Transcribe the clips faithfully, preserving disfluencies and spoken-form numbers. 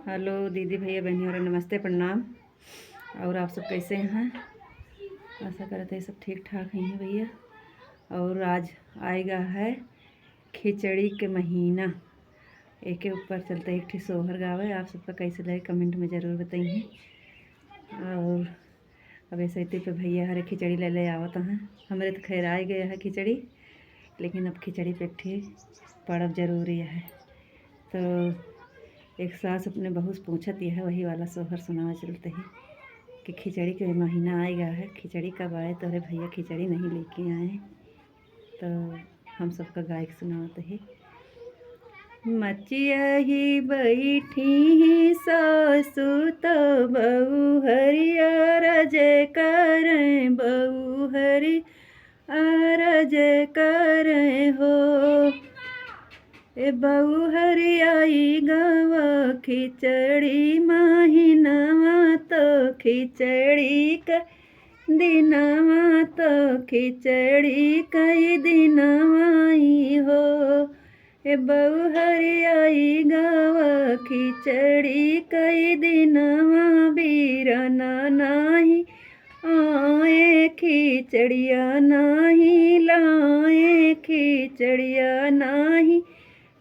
हेलो दीदी, भैया, बहनी और नमस्ते, प्रणाम। और आप सब कैसे हैं? आशा करत है सब ठीक ठाक ही हैं भैया। और आज आएगा है खिचड़ी के महीना, एके ऊपर चलते एक ठे सोहर गावे। आप सबका कैसे लगे, कमेंट में ज़रूर बताइए। और अब ऐसे पे भैया हरे खिचड़ी ले ले आवत हैं। हमरे तो खैर आ गया है खिचड़ी, लेकिन अब खिचड़ी पे एक ठे पड़ब जरूरी है। तो एक सास अपने बहू से पूछत यह, वही वाला सोहर सुनावा चलते ही कि खिचड़ी के महीना आएगा है, खिचड़ी कब आए, तोहरे भैया खिचड़ी नहीं लेके आए। तो हम सबका गायक सुनावत ही। मचिया ही बैठी ही सासु तो बहू हरिया रज करें, बहू हरि अरज करें हो। ए बहू हरियाई गावा खिचड़ी महीनावा तो खिचड़ी क दिनावा तो खिचड़ी कई दिनावा ई हो। ए बहू हरियाई गावा खिचड़ी कई दिनावा बीरना नाही आए खिचड़िया नाही लाए खिचड़िया नाही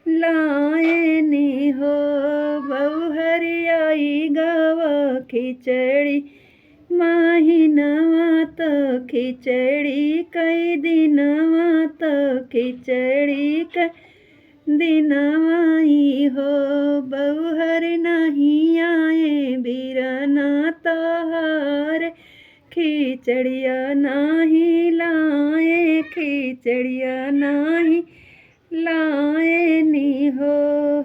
लाए नी हो। बहू हरियाई गावा खिचड़ी महीनावा तो खिचड़ी कई दिनावा तो खिचड़ी क दिनावा ई हो। बहू हरि नाही आए बीरना तोहार खिचड़िया नाही लाए खिचड़िया नाही लाए नी हो।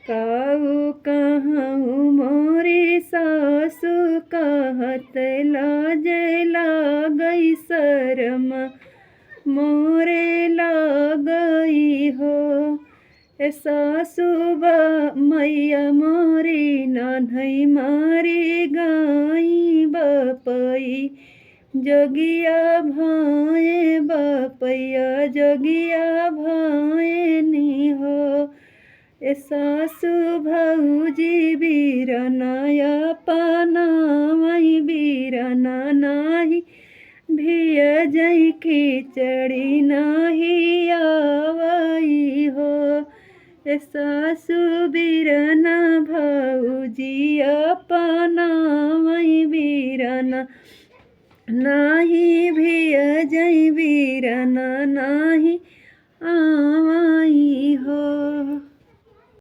काऊ कहूँ मोरी सासु कहत लाज लागई शरम मोरे लागई हो। ए सासु बा मैया मोरी नान्हई मारी गाई बपई जोगिया भाए बपैया जोगिया भाए नी हो। ए सासु भौजी बीरना अपना वही बीरना नाही भिया जई खिचड़ी नाही आवई हो। ए सासु बीरना भौजी अपना वही बीरना नाही भिया जई बीरना नाही आवई हो।